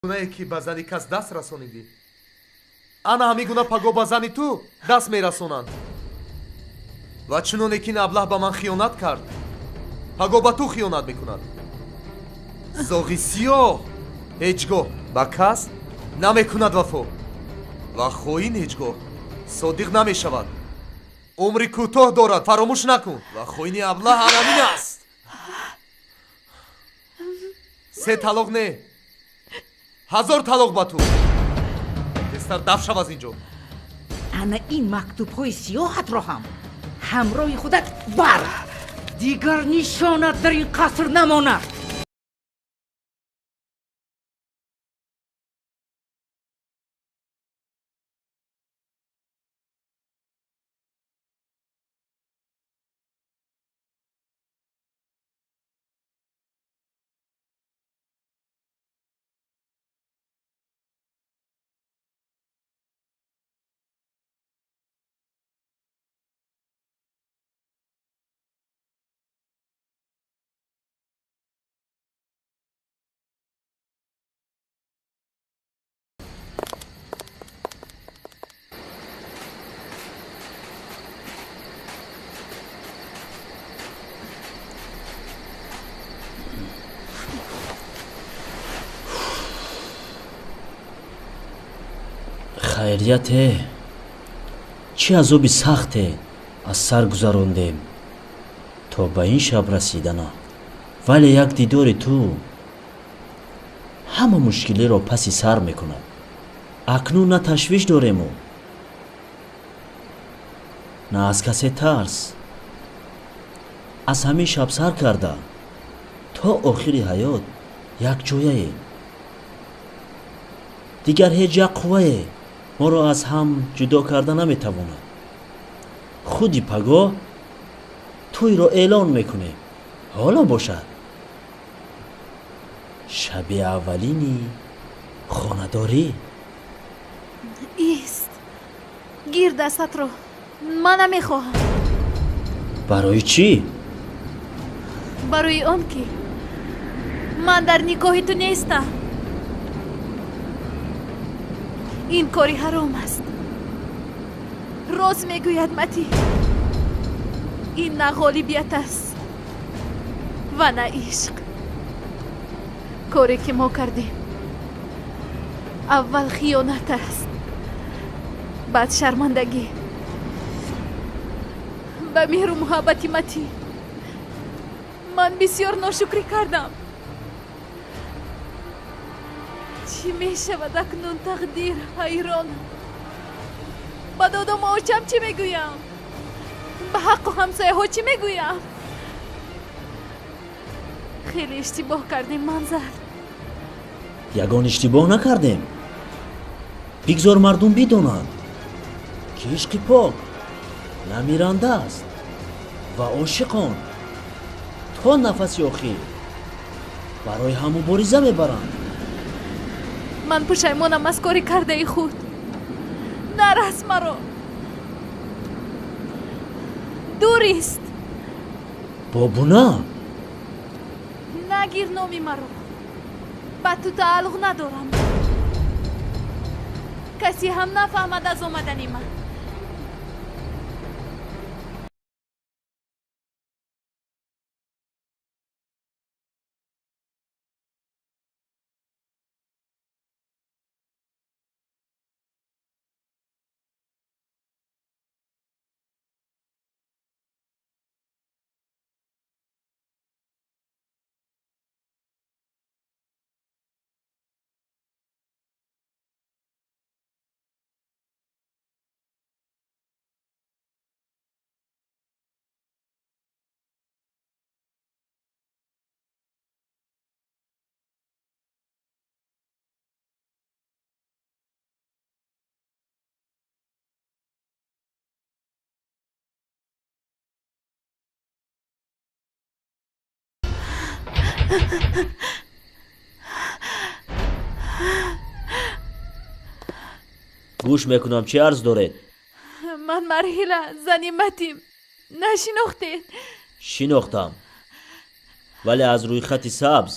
Гунае ки ба зани кас даст расонидӣ, ана ҳамин гуна пагоҳ ба зани ту даст мерасонанд. Ва чуноне ки ин аблаҳ ба ман хиёнат кард, пагоҳ ба ту хиёнат мекунад. Зоғи сиёҳ ҳеҷ гоҳ ба кас намекунад вафо, ва хоин ҳеҷ гоҳ содиқ намешавад. Умри кӯтоҳ дорад, фаромӯш накун. Ва хоини аблаҳ анамин аст. Се талоқ не, 1000 талоқ ба ту. Тезтар даф шав аз ин ҷо. Ана ин мактубҳои сиёҳатро ҳам ҳамроҳи худат бар, дигар нишонат дар ин қаср намонад. Хайрияте, чӣ азоби сахте аз сар гузарондем то ба ин шаб расидана, вале як дидори ту ҳама мушкилиро паси сар мекунад. Акнун на ташвиш дорему, на аз касе тарс. Аз ҳамин шаб сар карда то охири ҳаёт якҷояем. Дигар ҳеҷ як қуввае моро аз ҳам ҷудо карда наметавонад. Худи пагоҳ тӯйро эълон мекунем. Ҳоло бошад шаби аввалини хонадорӣ. Ист, гир дастатро, ман намехоҳам. Барои чӣ? Барои он ки ман дар никоҳи ту нестам. Ин кори ҳаром аст. Рост мегӯяд Матӣ, ин на ғолибият аст ва на ишқ. Коре ки мо кардем, аввал хиёнат аст, баъд шармандагӣ. Ба меҳру муҳаббати Матӣ ман бисёр ношукрӣ кардам. Чӣ мешавад акнун, тақдир? Ҳайронам. Ба додому очам чӣ мегӯям? Ба ҳаққу ҳамсояҳо чӣ мегӯям? Хеле иштибоҳ кардем, Манзар. Ягон иштибоҳ накардем. Бигзор мардум бидонанд, ки ишқи пок намиранда аст ва ошиқон то нафаси охир барои ҳам мубориза мебаранд. Ман пушаймонам аз кори кардаи худ. Нарас маро, дурист. Бобуна. Нагир номи маро, ба ту тааллуқ надорам. Касе ҳам нафаҳмад аз омадани ман. Гӯш мекунам, чӣ арз доред? Ман Марҳила, зани Матим. Нашинохтед? Шинохтам, вале аз рӯйхати сабз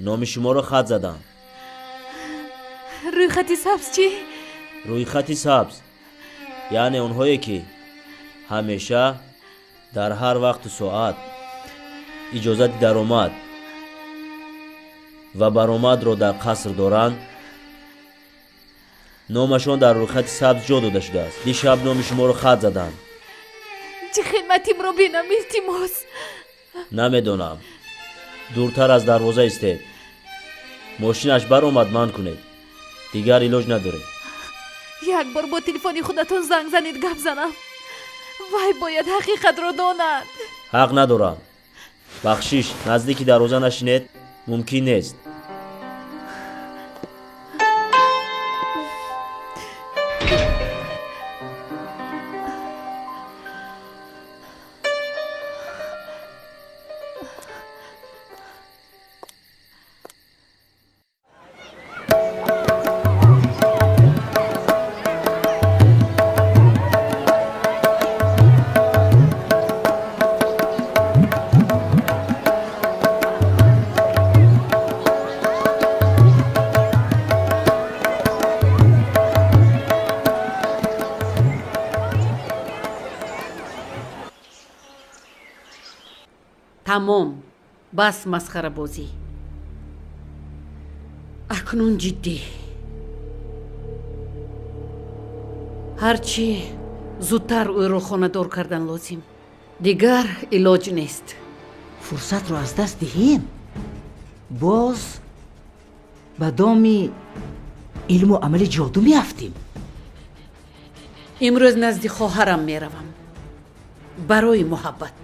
номи шуморо хат задам. Рӯйхати сабз чӣ? Рӯйхати сабз яъне онҳое ки ҳамеша дар ҳар вақту соат иҷозати даромад ва баромадро дар қаср доранд, номашон дар рӯйхати сабз ҷо дода шудааст. Дишаб номи шуморо хат заданд. Чӣ хидматимро бинам, илтимос? Намедонам. Дуртар аз дарвоза истед. Мошинаш баромад, ман кунед. Дигар илоҷ надоред. Як бор бо телефони худатон занг занед, гап занам. Вай бояд ҳақиқатро донад. Ҳақ надорам. Бахшиш, наздики дарвоза нашинед, мумкин нест. Тамом, бас масхарабозӣ. Акнун ҷиддӣ. Ҳарчи зудтар ӯро хонадор кардан лозим. Дигар илоҷ нест. Фурсатро аз даст диҳем, боз ба доми илму амали ҷоду меафтем. Имрӯз назди хоҳарам меравам барои муҳаббат.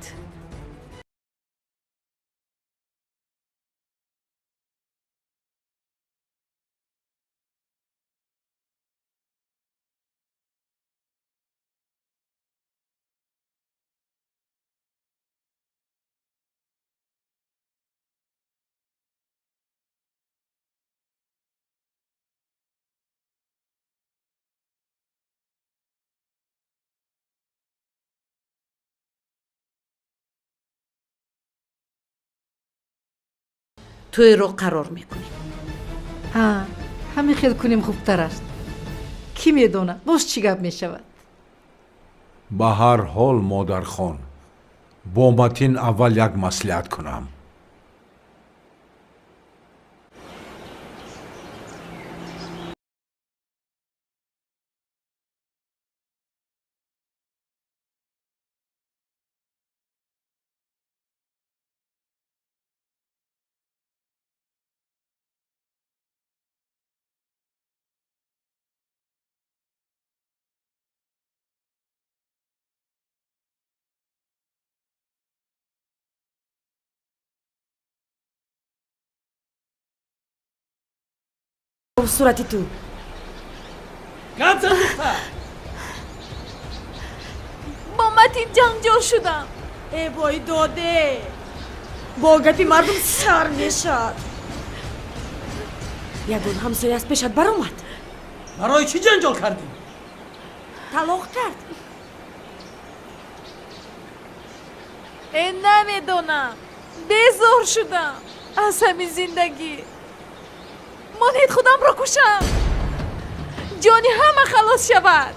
Тӯйро қарор мекунем. Ҳа, ҳамин хел кунем хубтар аст. Кӣ медонад, боз чӣ гап мешавад? Ба ҳар ҳол, модархон, бо Матин аввал як маслиҳат кунам. Сурати ту. Гап зан, духтар! Бо Матин ҷанҷол шудам. Э вой доде, бо гапи мардум сар мешавад. Ягон ҳамсоя аз пешат баромад. Барои чӣ ҷанҷол кардӣ? Талоқ кард. Э намедонам, безор шудам аз ҳамин зиндагӣ. Монед худамро кушам, ҷони ҳама халос шавад.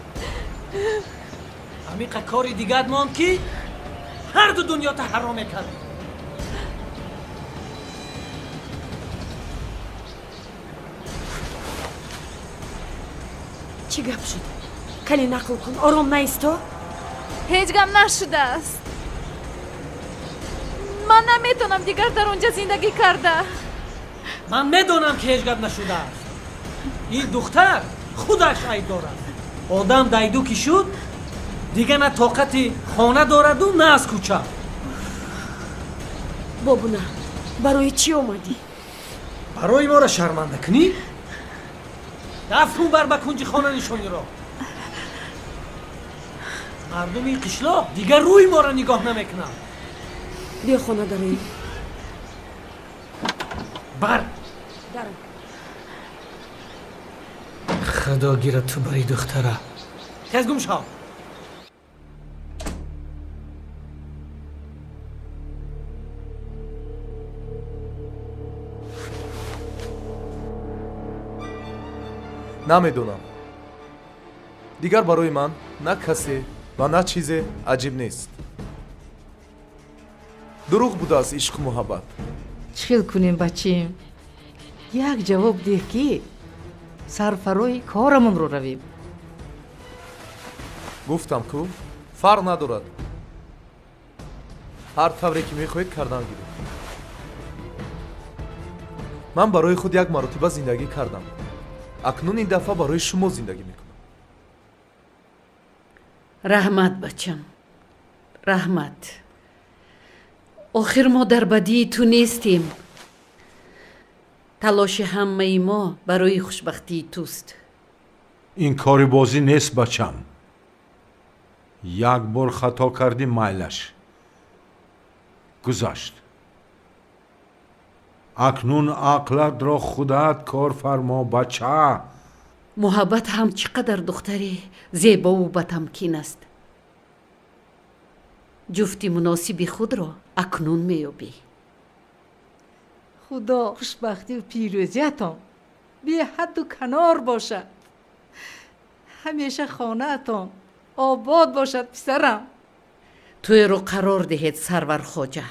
Ҳамиқа кори дигар монд, ки ҳарду дунёта ҳаром мекардӣ. Чӣ гап шуд? Кале нақл кун, ором наисто. Ҳеҷ гап нашудааст. Ман наметавонам дигар дар он ҷа зиндагӣ карда. Ман медонам, ки ҳеҷ гап нашудааст. Ин духтар худаш айбдор аст. Одам дайду ки шуд, дига на тоқати хона дораду, на аз кӯча. Бобуна, барои чӣ омадӣ? Барои моро шарманда кунӣ? Дафт кун, бар ба кунҷи хона нишониро. Мардуми қишлоқ дигар рӯи моро нигоҳ намекунанд. Биё, хона дароем. Бар. Даром. Худо гирад ту бари духтара. Тез гум шав. Намедонам, дигар барои ман на касе ва на чизе аҷиб нест. Дурӯғ будааст ишқу муҳаббат. Чӣ хел кунем, бачим? Як ҷавоб деҳ, ки сарфарои корамонро равем. Гуфтам ку, фарқ надорад, ҳар тавре ки мехоҳед кардан гиред. Ман барои худ як маротиба зиндагӣ кардам, акнун ин дафъа барои шумо зиндагӣ мекунам. Раҳмат, бачам, раҳмат. Охир мо дар бадии ту нестем. Талоши ҳамаи мо барои хушбахтии туст. Ин кори бозӣ нест, бачам. Як бор хато кардӣ, майлаш, гузашт. Акнун ақлатро худат кор фармо, бача. Муҳаббат ҳам чӣ қадар духтари зебову батамкин аст. Ҷуфти муносиби худро акнун меёбӣ. Худо хушбахтию пирӯзиятон беҳадду канор бошад. Ҳамеша хонаатон обод бошад, писарам. Тӯйро қарор диҳед, Сарвар хоҷа.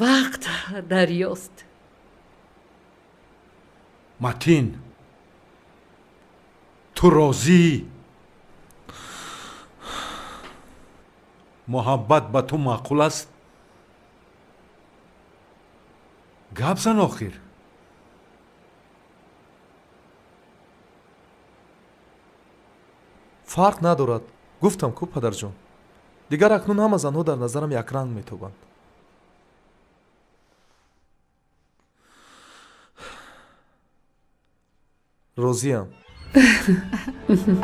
Вақт дарёст. Матин, ту розӣ? Муҳаббат ба ту маъқул аст? Гап зан охир. Фарқ надорад, гуфтам ку, падарҷон, дигар акнун ҳама занҳо дар назарам якранг метобанд. Розиям.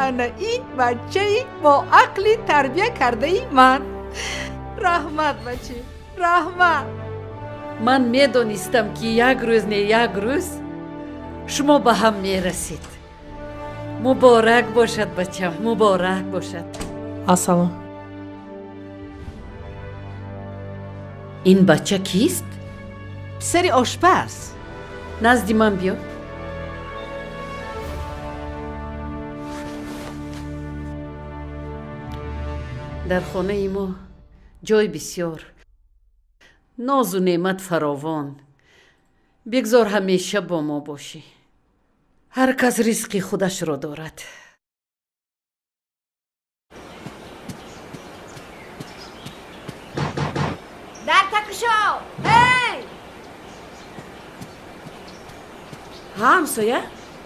Ана ин бачаи бо ақли тарбия кардаи ман. Раҳмат, бачи, раҳмат. Ман медонистам, ки як рӯз не як рӯз шумо ба ҳам мерасед. Муборак бошад, бачам, муборак бошад. Ассалом. Ин бача кист? Писари ошпаз. Назди ман биё. Дар хонаи мо ҷой бисёр, нозу неъмат фаровон. Бигзор ҳамеша бо мо бошӣ. Ҳар кас ризқи худашро дорад. Дарта кушо, эй! Ҳа, ҳамсоя.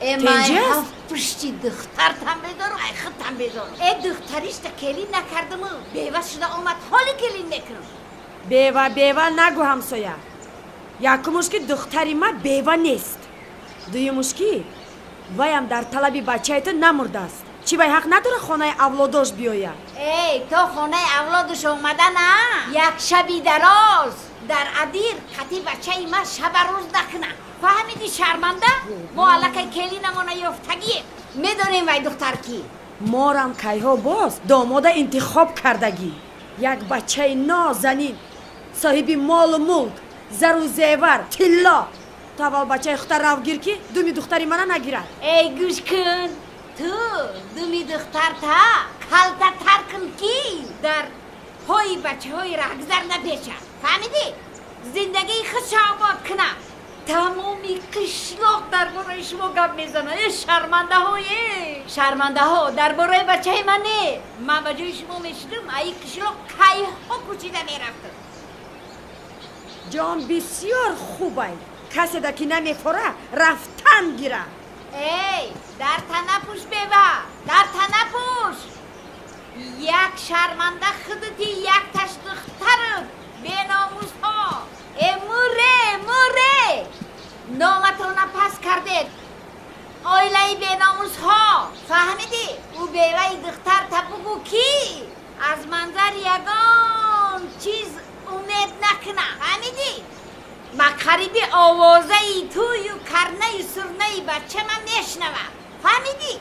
Э, ман пушти духтартам безору, ай худтам безору. Э, духтаришта келин накардаму бева шуда омад, ҳоли келин мекунам. Бева, бева нагӯ, ҳамсоя. Якумуш, ки духтари ма бева нест. Дуюмуш, ки ваям дар талаби бачаи ту намурдааст. Чӣ, вай ҳақ надора хонаи авлодош биёяд? Эй, то хонаи авлодуш омадана як шаби дароз дар адир қати бачаи ма шаба рӯз накуна. Фаҳмиди, шарманда? Мо аллакай келинамона ёфтагием, медонем вай духтар кӣ. Морам кайҳо боз домода интихоб кардагӣ. Як бачаи нозанин, соҳиби молу мулк, зару зевар, тилло. Ту аввал бачаи хута равгир, ки думи духтари мана нагирад. Эй, гӯш кун, ту думи духтарта калтатар кун, ки дар пои бачаҳои раҳгузар напешад. Фаҳмидӣ? Зиндагии худша обод куна. Тамоми қишлоқ дар бораи шумо гап мезанад. Э, шармандаҳое, шармандаҳо, дар бораи бачаи ман не. Ман ба ҷои шумо мешудам, аи қишлоқ кайҳо кӯчида мерафтам. Ҷон бисёр хубай, каседа ки намефора, рафтан гира. Эй, дар танапӯш, бева, дар танапӯш. Як шарманда худати, якташ духтарут, беномусҳо. Э, муре, муре, номатона пас кардед, оилаи беномусҳо. Фаҳмидӣ? Ӯ беваи духтарта бугӯ, ки аз манзар ягон чиз умед накуна. Фаҳмидӣ? Ма қариби овозаи тӯю карнаю сурнаи бачама мешнавам. Фаҳмидӣ?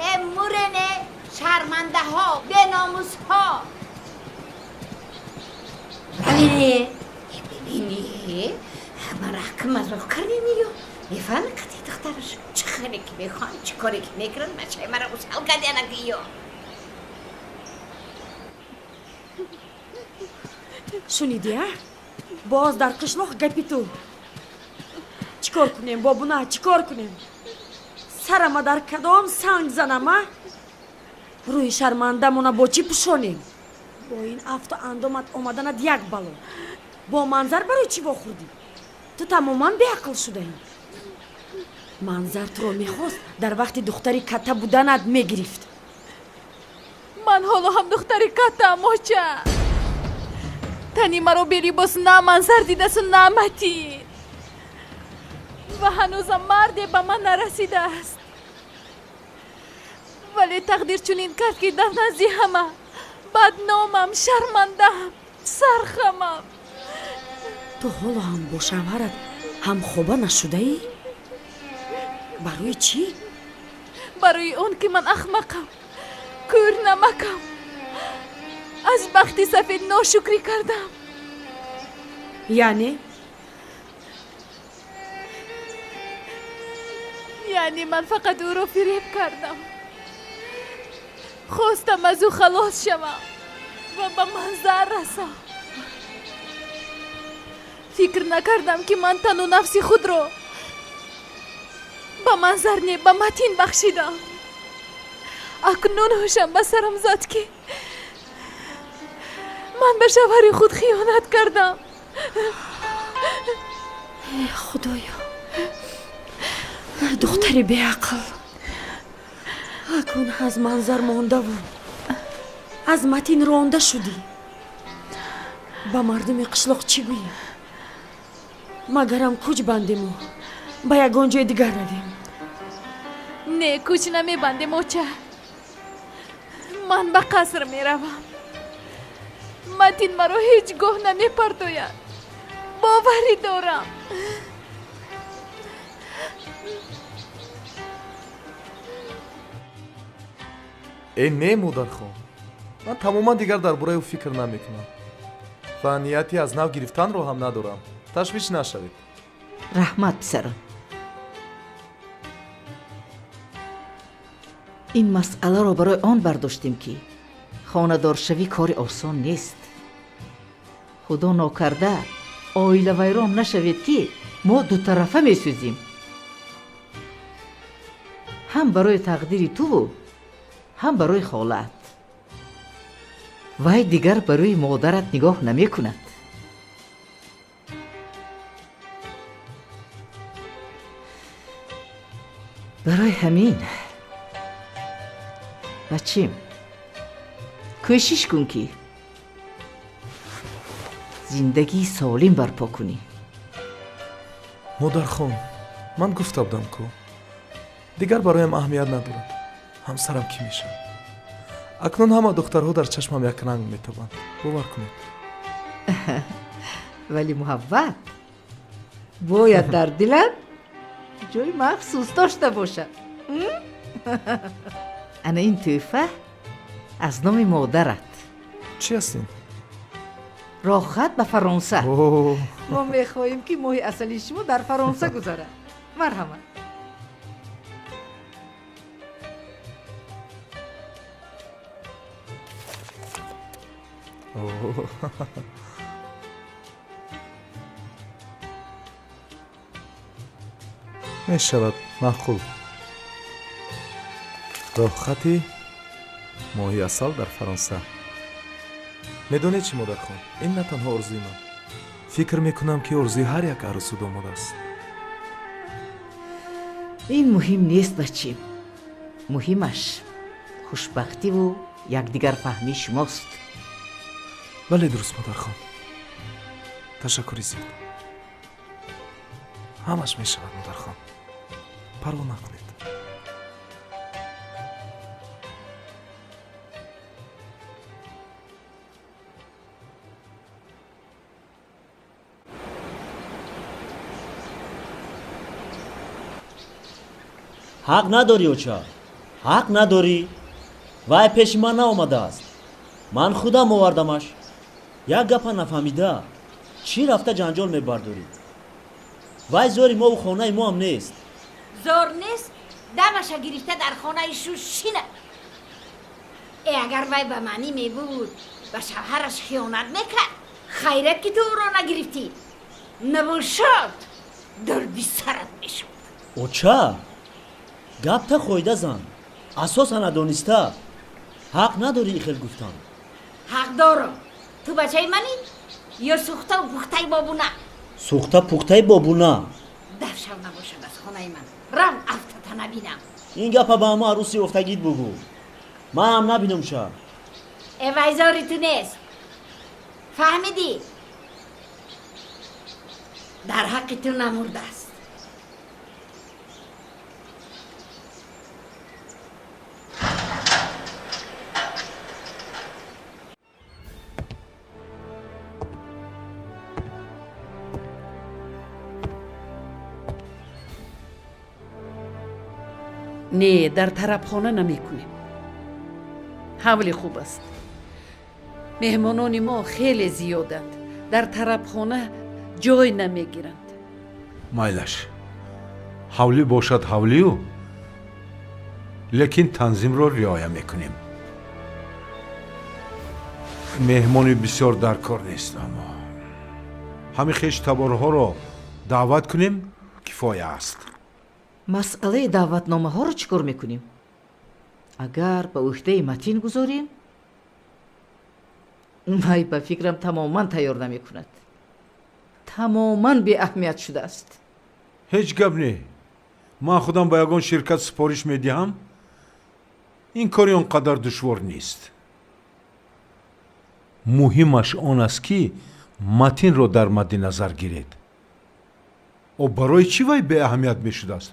Э, мурене, шармандаҳо, беномусҳо. Равине, бибини, мара ки мазоқ кардем, ё мефаҳми, қати духтар. Духтараш чӣ хеле ки мехоҳанд, чӣ коре ки мекунанд, бачаи маро усал кардяна гиё. Шунидӣ, а? Боз дар қишлоқ гапи ту. Чӣ кор кунем, бобуна, чӣ кор кунем? Сарама дар кадом санг занам, а? Рӯи шармандамона бо чӣ пӯшонем? Бо ин афту андомат омаданат як бало. Бо Манзар барои чӣ вохӯрдӣ? Ту тамоман беақл шудаӣ. Манзар туро мехост, дар вақти духтари катта буданат мегирифт. Ман ҳоло ҳам духтари каттаам, оча. Тани маро белибос на Манзар дидасту, на Матин, ва ҳанӯзам марде ба ман нарасидааст. Вале тақдир чунин кард, ки дар назди ҳама бадномам, шармандаам, сархамам. Ту ҳоло ҳам бо шавҳарат ҳамхоба нашудаӣ? Барои чӣ? Барои он ки ман ахмақам, кӯрнамакам, аз бахти сафед ношукрӣ кардам. Яъне? Яъне ман фақат ӯро фиреб кардам, хостам аз ӯ халос шавам ва ба Манзар расам. Фикр накардам, ки ман тану нафси худро ба Манзар не, ба Матин бахшидам. Акнун ҳушам ба сарам зад, ки ман ба шавҳари худ хиёнат кардам. Худоё, духтари беақл! Акун аз Манзар мондаву аз Матин ронда шудӣ. Ба мардуми қишлоқ чӣ гӯем? Магарам кӯч бандему ба ягон ҷои дигар равем? Не, кӯч намебандем, оча. Ман ба қаср меравам. Матин маро ҳеҷ гоҳ намепартояд, боварӣ дорам. Э, не, модархон, ман тамоман дигар дар бораи ӯ фикр намекунам ва нияти аз нав гирифтанро ҳам надорам. Ташвиш нашавед. Раҳмат, писарам. Ин масъаларо барои он бардоштем, ки хонадоршавӣ кори осон нест. Худо нокарда, оилавайрон нашавед, ки мо дутарафа месӯзем, ҳам барои тақдири туву ҳам барои холаат. Вай дигар барои модарат нигоҳ намекунад. Барои ҳамин, бачим, кӯшиш кун, ки зиндагии солим барпо кунӣ. Модархон, ман гуфта будам ку, дигар бароям аҳамият надорад, ҳамсарам кӣ мешавад. Акнун ҳама духтарҳо дар чашмам якранг метобанд, бовар кунед. Вале муҳаббат бояд дар дилат ҷои махсус дошта бошад. Ана ин тӯҳфа аз номи модарат. Чӣ аст ин? Роҳхат ба Фаронса. Мо мехоҳем, ки моҳи асали шумо дар Фаронса гузарад. Марҳамат. О. Мешавад, маъқул. Роҳхати моҳи асал дар Фаронса. Медонед чӣ, модархон, ин на танҳо орзуи ман, фикр мекунам, ки орзуи ҳар як арӯсу домод аст. Ин муҳим нест, бачим. Муҳимаш хушбахтиву якдигарфаҳмии шумост. Бале, дуруст, модархон. Ташаккури зиёд. Ҳамаш мешавад, модархон, парво накунед. Ҳақ надорӣ, оча, ҳақ надорӣ. Вай пеши ман наомадааст, ман худам овардамаш. Як гапа нафаҳмида, чӣ рафта ҷанҷол мебардорӣ? Вай зори мову хонаи моам нест. Зор нест, дамаша гирифта дар хонаи шуш шина. Э, агар вай ба маънӣ мебуд, ба шавҳараш хиёнат мекард. Хайрат, ки ту ӯро нагирифтӣ. Набошад, дарди сарат мешуд. Оча, гапта хойда зан, асоса надониста ҳақ надорӣ ихел гуфтан. Ҳақ дорам. Ту бачаи манӣ ё сӯхтаву пухтаи бобуна? Сӯхта пухтаи бобуна. Дафшав, набошад, аз хонаи ман рав, афтата набинам. Ин гапа ба ҳама арӯси ёфтагит бугӯ, манам набинам ша. Э, вайзори ту нест, фаҳмидӣ? Дар ҳаққи ту намурдааст. Не, дар тарабхона намекунем. Ҳавлӣ хуб аст. Меҳмонони мо хеле зиёданд, дар тарабхона ҷой намегиранд. Майлаш, ҳавлӣ бошад ҳавлию, лекин танзимро риоя мекунем. Меҳмони бисёр дар кор нест, аммо ҳамин хеш таборҳоро даъват кунем, кифоя аст. Масъалаи даъватномаҳоро чӣ кор мекунем? Агар ба ӯҳдаи Матин гузорем, вай, ба фикрам, тамоман тайёр намекунад, тамоман беаҳамият шудааст. Ҳеҷ гап не, ман худам ба ягон ширкат супориш медиҳам. Ин кори он қадар душвор нест. Муҳимаш он аст, ки Матинро дар мадди назар гиред. О, барои чӣ вай беаҳамият мешудааст?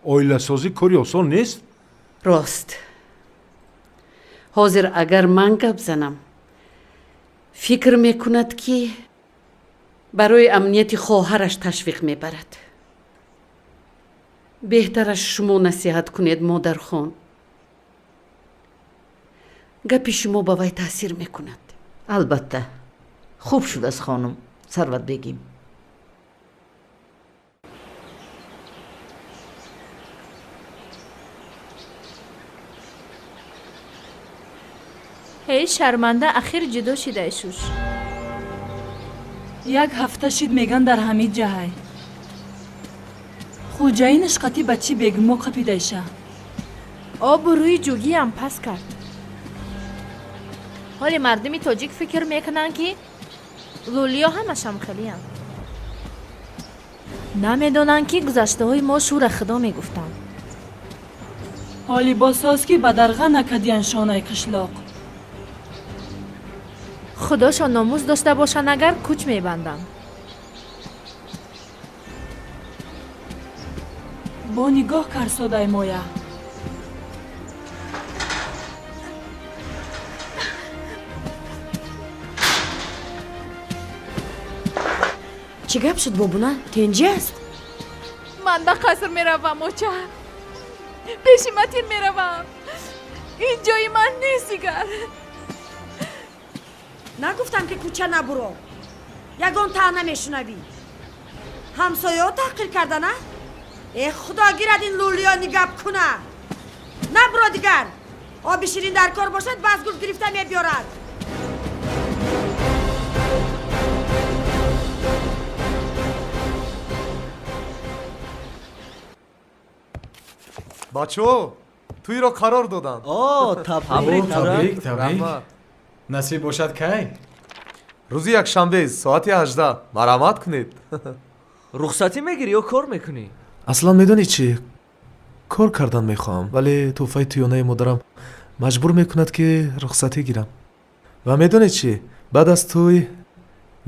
Оиласозӣ кори осон нест. Рост, ҳозир агар ман гап занам, фикр мекунад, ки барои амнияти хоҳараш ташвиқ мебарад. Беҳтараш шумо насиҳат кунед, модархон. Гапи шумо ба вай таъсир мекунад. Албатта, хуб шудааст, хонум Сарватбегим. Ҳей, шарманда, ахир ҷудо шидай шуш. Як ҳафта шид, меган, дар ҳамид ҷаҳай хуҷаинаш қати бачи бегумо қапидайша. Обу рӯи ҷугиам пас кард. Ҳоле мардуми тоҷик фикр мекунанд, ки лӯлиё ҳамашам хелиянд. Намедонанд, ки гузаштаҳои мо шӯра худо мегуфтанд. Ҳоли босоз, ки ба дарға накадиян шонаи қишлоқ. Худошон номус дошта бошанд, агар кӯч мебанданд. Бо нигоҳ карсодай моя. Чӣ гап шуд, бобуна? Тенҷӣ аст? Ман ба қаср меравам, оча, пеши Матин меравам. Ин ҷои ман нест дигар. Нагуфтам, ки кӯча набуро? Ягон таъна мешунавӣ. Ҳамсояҳо таҳқир кардана. Э, худо гирад ин лӯлиёни гап куна. Набуро дигар. Оби ширин дар кор бошад, базгул гирифта мебиёрад. Бачаҳо, тӯйро қарор доданд. О, табрик! Табрик, табрик! Раҳмат. Насиб бошад. Кай? Рӯзи якшанбе, соати 18. Марҳамат кунед. Рухсатӣ мегирӣ ё кор мекунӣ? Аслан, медонӣ чӣ, кор кардан мехоҳам, вале тӯҳфаи тӯёнаи модарам маҷбур мекунад, ки рухсатӣ гирам. Ва медонед чӣ, баъд аз тӯй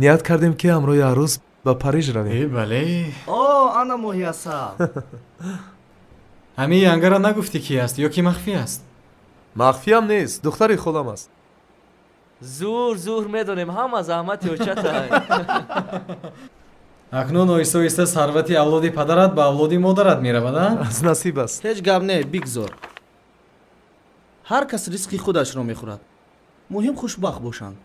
ният кардем, ки ҳамроҳи арӯс ба Париж равем. Э, бале. О, ана моҳи асал. Ҳамин янгара нагуфтӣ, ки аст ё ки махфӣ аст? Махфиам нест, духтари холам аст. Зур зур, медонем, ҳама заҳмати очатай. Акнун оҳиста оҳиста сарвати авлоди падарат ба авлоди модарат меравад, а? Аз насиб аст. Ҳеҷ гап не, бигзор. Ҳар кас ризқи худашро мехӯрад, муҳим хушбахт бошанд.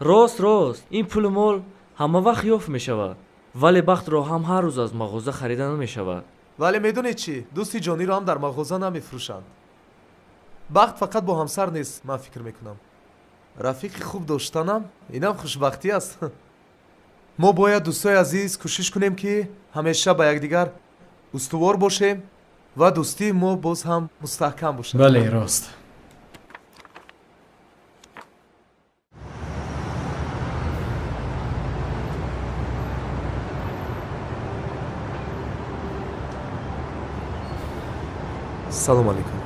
Рост, рост, ин пулу мол ҳама вақт ёфт мешавад. Вале бахтро ҳам ҳар рӯз аз мағоза харида намешавад. Вале медонед чӣ, дӯсти ҷониро ҳам дар мағоза намефурӯшанд. Бахт фақат бо ҳамсар нест, ман фикр мекунам. Рафиқи хуб доштанам инам хушбахтӣ аст. Мо бояд, дӯстои азиз, кӯшиш кунем, ки ҳамеша ба якдигар устувор бошем ва дӯстии мо боз ҳам мустаҳкам бошад. Бале, рост. Салом алейкум.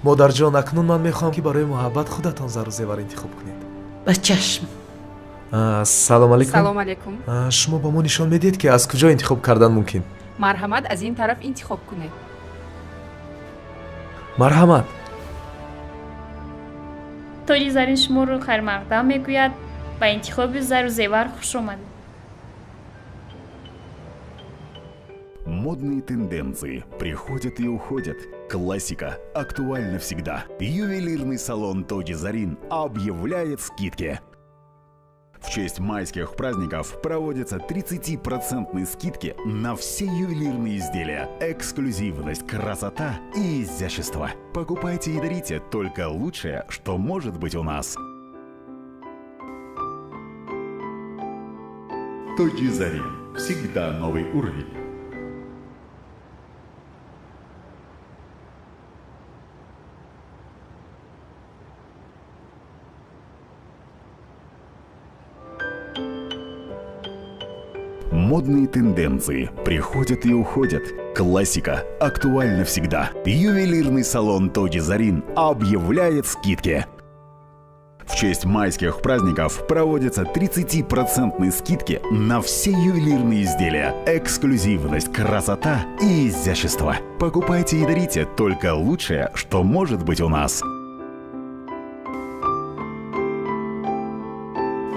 Модарҷон, акнун ман мехоҳам, ки барои муҳаббат худатон зару зевар интихоб кунед. Ба чашм. Салом алейкум. Салом алейкум. Шумо ба мо нишон медиҳед, ки аз куҷо интихоб кардан мумкин? Марҳамат, аз ин тараф интихоб кунед. Марҳамат. Тоҷи Зарин шуморо хайрмақдам мегӯяд. Ба интихоби зару зевар хуш омадед. Модные тенденции приходят и уходят. Классика актуальна всегда. Ювелирный салон Тоджи Зарин объявляет скидки. В честь майских праздников проводятся 30% скидки на все ювелирные изделия. Эксклюзивность, красота и изящество. Покупайте и дарите только лучшее, что может быть у нас. Тоджи Зарин. Всегда новый уровень. Модные тенденции приходят и уходят. Классика актуальна всегда. Ювелирный салон Тоджи Зарин объявляет скидки. В честь майских праздников проводятся 30% скидки на все ювелирные изделия. Эксклюзивность, красота и изящество. Покупайте и дарите только лучшее, что может быть у нас.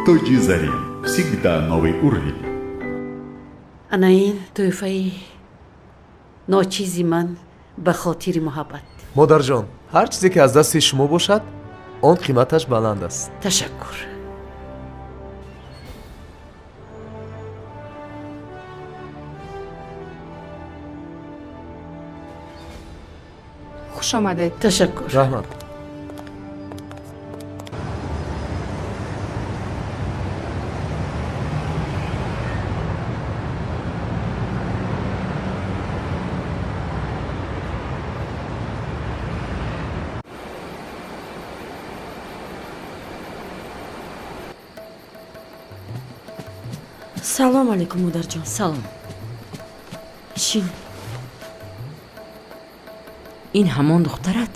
Тоджи Зарин. Всегда новый уровень. Ана ин тӯҳфаи ночизи ман ба хотири муҳаббат. Модарҷон, ҳар чизе ки аз дасти шумо бошад, он қиматаш баланд аст. Ташаккур. Хуш омадед. Ташаккур. Раҳмат. Салом алейкум, модарҷон. Салом. Шин. Ин ҳамон духтарат?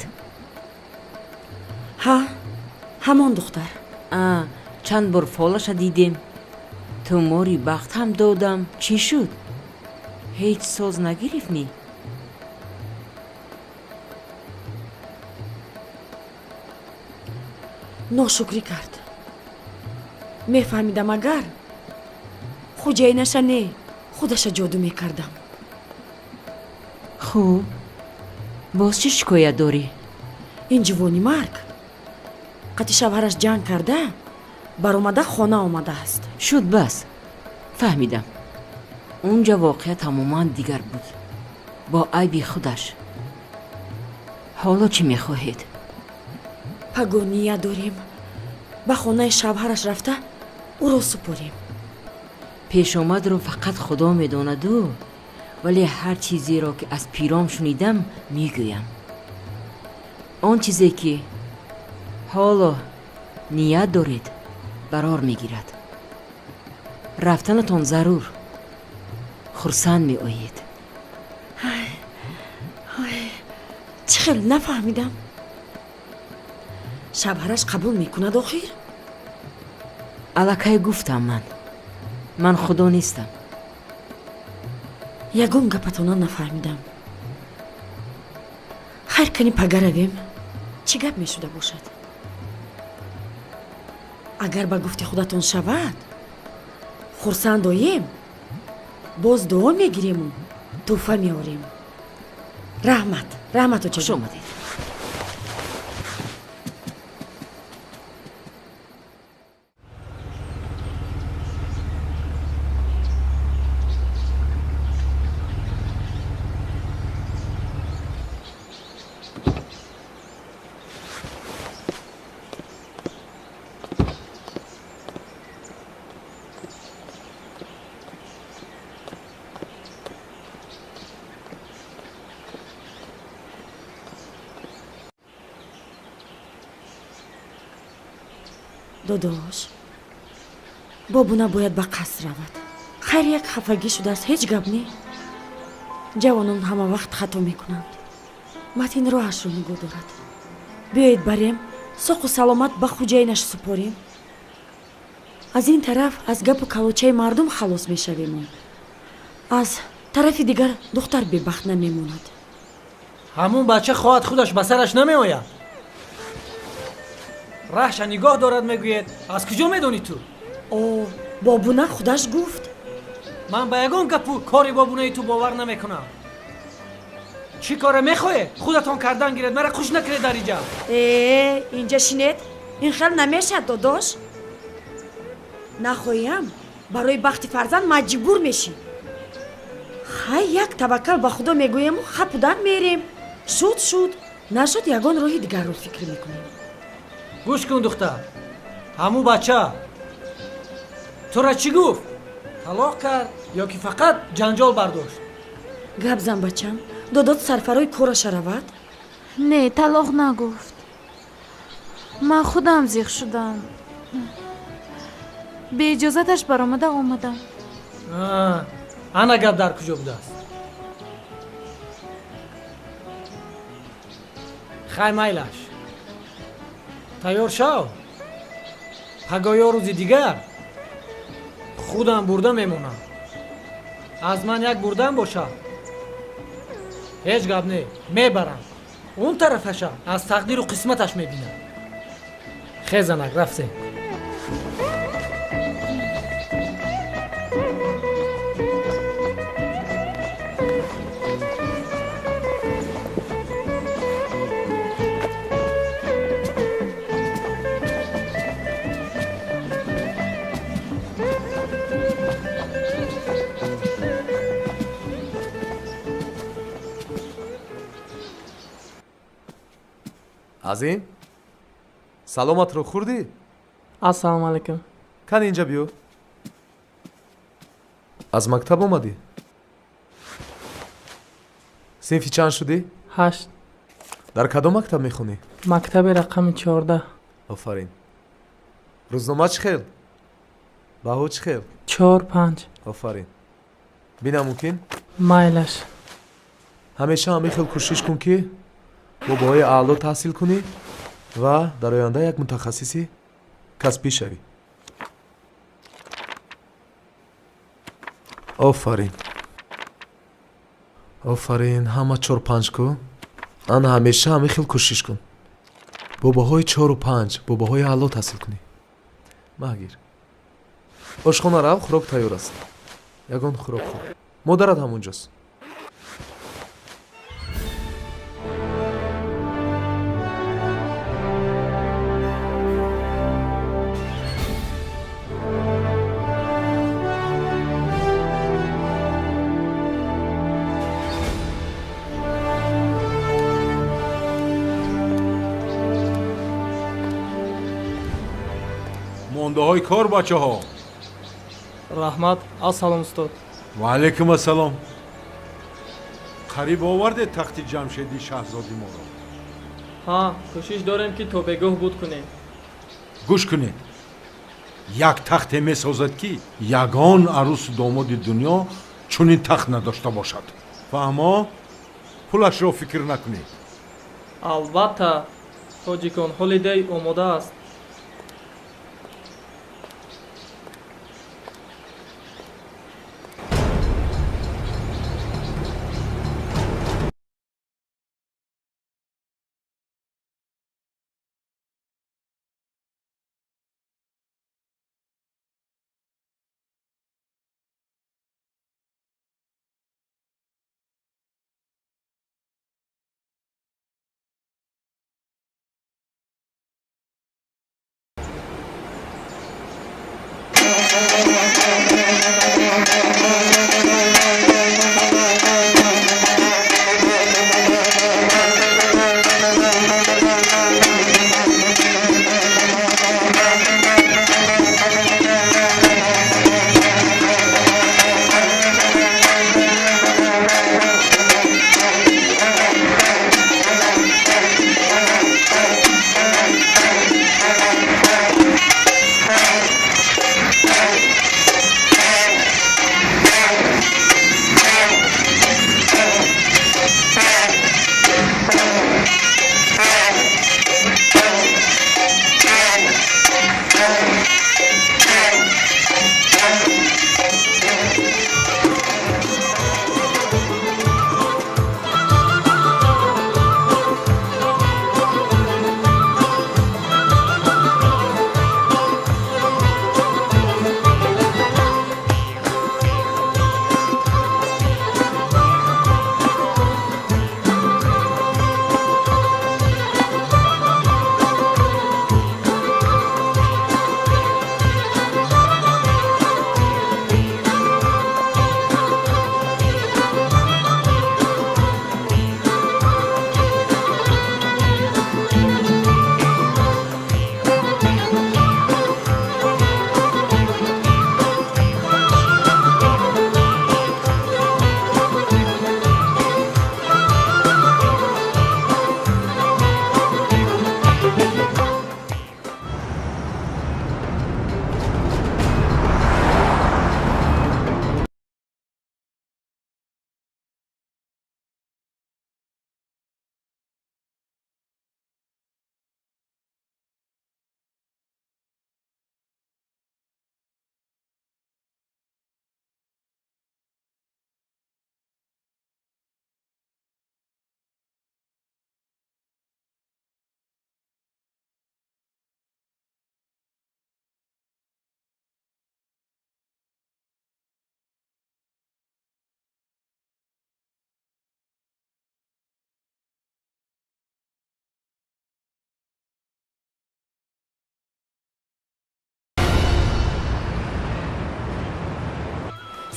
Ҳа, ҳамон духтар. А чанд бор фолаша дидем, тумори бахт ҳам додам. Чӣ шуд, ҳеҷ соз нагирифт ми? Ношукрӣ кард. Мефаҳмидам, агар хуҷаинаша не, худаша ҷоду мекардам. Хуб, боз чӣ шикоят дорӣ? Ин ҷувони марг қати шавҳараш ҷанг карда баромада хона омадааст. Шуд, бас, фаҳмидам. Унҷа воқеа тамоман дигар буд, бо айби худаш. Ҳоло чӣ мехоҳед? Паго ният дорем ба хонаи шавҳараш рафта ӯро супорем. Пешомадро фақат Худо медонаду, вале ҳар чизеро ки аз пиром шунидам, мегӯям. Он чизе ки ҳоло ният доред, барор мегирад. Рафтанатон зарур, хурсанд меоед. Чӣ хел нафаҳмидам. Шавҳараш қабул мекунад охир? Аллакай гуфтам, ман Худо нестам. Ягон гапатона нафаҳмидам. Хайр, кани пага равем, чӣ гап мешуда бошад. Агар ба гуфти худатон шавад, хурсанд оем, боз дуо мегирему тӯҳфа меорем. Раҳмат, раҳмат, Хуш очаҷон. омадед. Додош, Бобуна бояд ба қаср равад. Хайр, як хафагӣ шудааст, ҳеҷ гап не. Ҷавонон ҳама вақт хато мекунанд. Матин роҳашро нигоҳ дорад. Биёед барем, соқу саломат ба хуҷаинаш супорем. Аз ин тараф аз гапу калочаи мардум халос мешавему, аз тарафи дигар духтар бебахт намемонад. Ҳамун бача хоҳад, худаш ба сараш намеояд. Раҳша нигоҳ дорад мегӯед, аз куҷо медонӣ ту? О, Бобуна худаш гуфт. Ман ба ягон гапу кори Бобунаи ту бовар намекунам. Чӣ коре мехоҳед, худатон кардан гиред, мара хуш накунед дар иҷа. Э, инҷа шинед, ин хел намешад, додош. Нахоҳиам, барои бахти фарзанд маҷбур мешӣ. Хай, як таваккал ба Худо мегӯему хапудан мерем. Шуд, шуд, нашуд, ягон роҳи дигарро фикр мекунем. Гӯш кун, духтар, ҳамун бача тура чӣ гуфт? Талоқ кард ё ки фақат ҷанҷол бардошт? Гап зан, бачам, додот сарфарои кораша равад. Не, талоқ нагуфт. Ман худам зиқ шудам, беиҷозаташ баромада омадам. Ана гап дар куҷо будааст. Хай, майлаш, тайёр шав, пагоҳ ё рӯзи дигар худам бурда мемонам. Аз ман як бурдан бошад, ҳеҷ гап не, мебарам. Он тарафаша аз тақдиру қисматаш мебинам. Хезанак, рафтем. Азим, саломатро хӯрдӣ? Ассалому алайкум. Кани, инҷа биё. Аз мактаб омадӣ? Синфи чанд шудӣ? Ҳашт. Дар кадом мактаб мехонӣ? Мактаби рақами 14. Офарин. Рӯзнома чӣ хел? Баҳо чӣ хел? Чор, панҷ. Офарин. Бина, мумкин? Майлаш. Ҳамеша ҳамин хел кӯшиш кун, ки бо баҳои аъло таҳсил кунӣ ва дар оянда як мутахассиси касбӣ шавӣ. Офарин, офарин, ҳама чор панҷ ку. Ана, ҳамеша ҳамин хел кӯшиш кун, бо баҳои чору панҷ, бо баҳои аъло таҳсил кунӣ. Маҳгир, ошхона рав, хӯрок тайёр аст, ягон хӯрок хӯр. Модарат ҳамонҷост. Мондаҳои кор, бачаҳо. Раҳмат, ассалом, устод. Ва алайкум ассалом. Қариб овардед тахти Ҷамшеди шаҳзоди моро? Ҳа, кӯшиш дорем, ки то бегоҳ буд кунем. Гӯш кунед, як тахте месозад, ки ягон арӯсу домоди дунё чунин тахт надошта бошад. Фаҳмо? Пулашро фикр накунед. Албатта, Тоҷикон Холидей омода аст.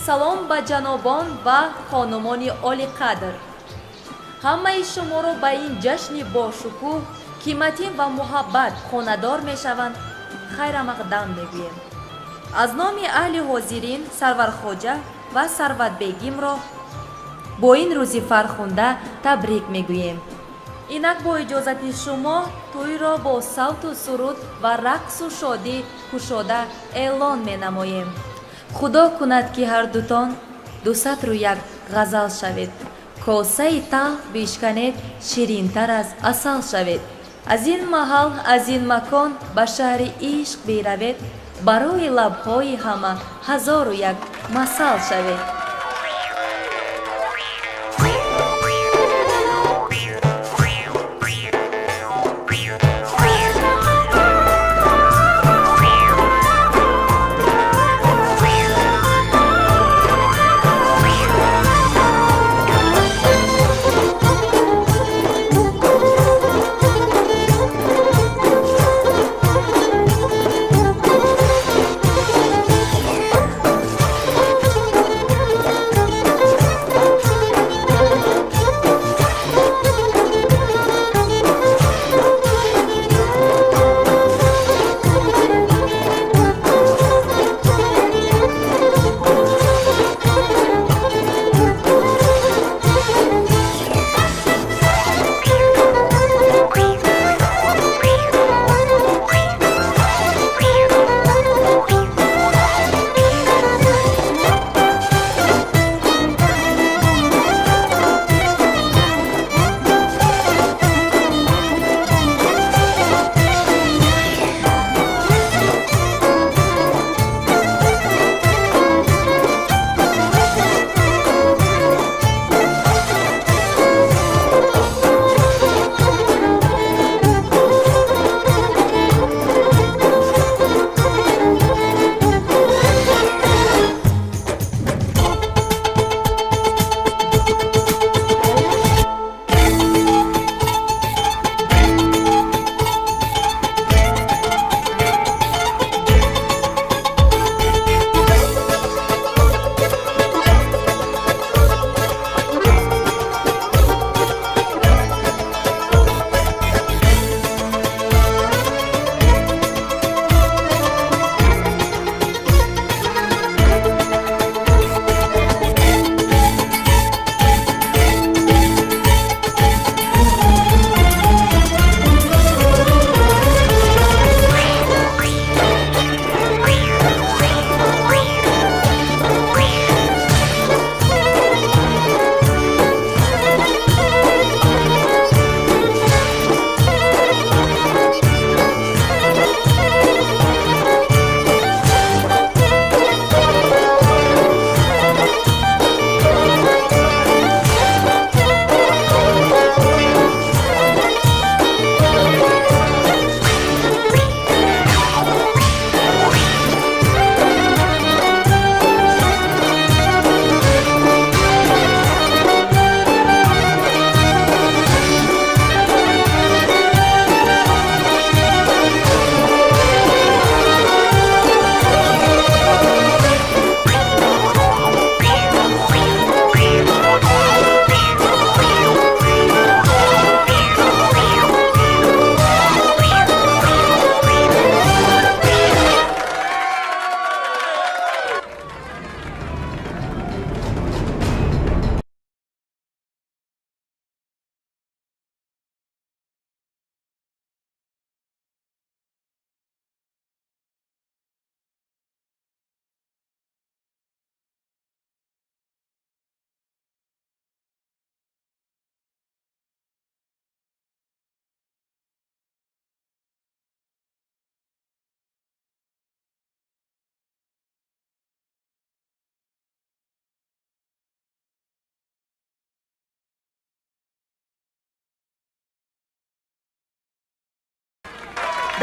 Салом ба ҷанобон ва хонумони олиқадр. Ҳамаи шуморо ба ин ҷашни бошукӯҳ, ки Матин ва Муҳаббат хонадор мешаванд, хайрамақдам мегӯем. Аз номи аҳли ҳозирин Сарвархоҷа ва Сарватбегимро бо ин рӯзи фархунда табрик мегӯем. Инак, бо иҷозати шумо, тӯйро бо савту суруд ва рақсу шодӣ кушода эълон менамоем. Худо кунад, ки ҳардутон дусатру як ғазал шавед, косаи талх бишканед, ширинтар аз асал шавед. Аз ин маҳал, аз ин макон ба шаҳри ишқ биравед, барои лабҳои ҳама ҳазору як масал шавед.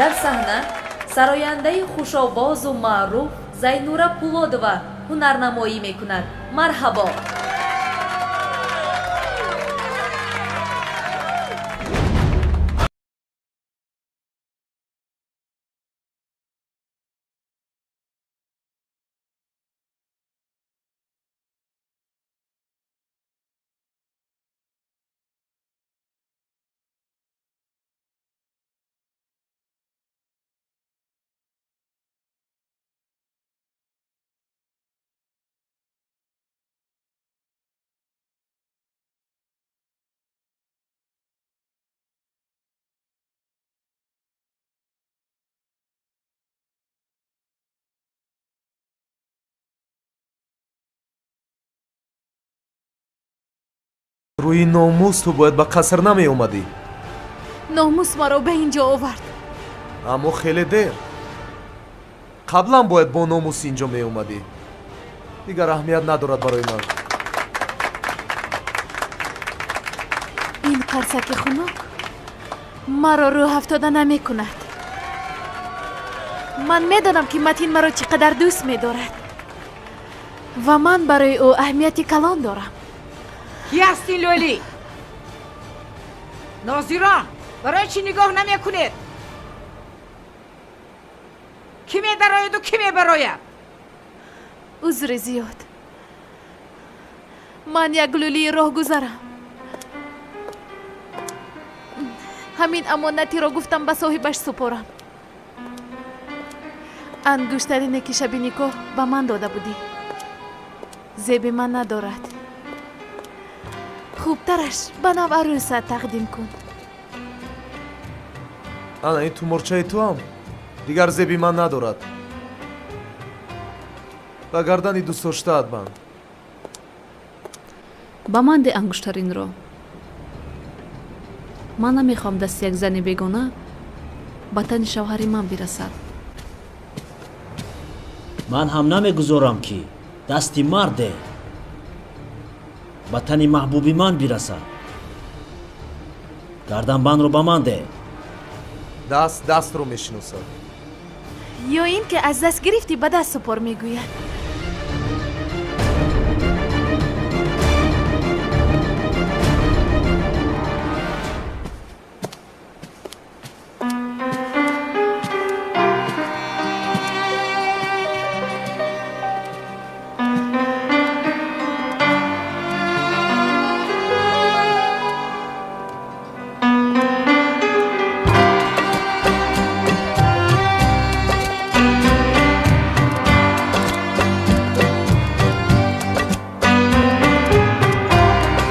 Дар саҳна сарояндаи хушовозу маъруф Зайнура Пулодова ҳунарнамоӣ мекунад. Марҳабо! Барои номус ту бояд ба қаср намеомадӣ. Номус маро ба ин ҷо овард. Аммо хеле дер. Қаблан бояд бо номус ин ҷо меомадӣ. Дигар аҳамият надорад барои ман. Ин қарсаки хунук маро рӯҳафтода намекунад. Ман медонам, ки Матин маро чӣ қадар дӯст медорад ва ман барои ӯ аҳамияти калон дорам. Кӣ ҳастӣ, лӯлӣ? Нозирон, барои чӣ нигоҳ намекунед, кӣ медарояду кӣ мебарояд? Узри зиёд, ман як лӯлии роҳгузарам. Ҳамин амонатиро гуфтам ба соҳибаш супорам. Ангуштарине, ки шаби никоҳ ба ман дода будӣ, зеби ман надорад. Хубтараш ба нав арӯсат тақдим кун. Ана ин туморчаи туам дигар зеби ман надорад. Ба гардани дӯстдоштаат банд. Ба ман де ангуштаринро. Ман намехоҳам дасти як зани бегона ба тани шавҳари ман бирасад. Ман ҳам намегузорам, ки дасти марде ба тани маҳбуби ман бирасад. Гарданбандро ба ман де. Даст дастро мешиносад. Ё ин ки аз даст гирифтӣ, ба даст супор, мегӯяд.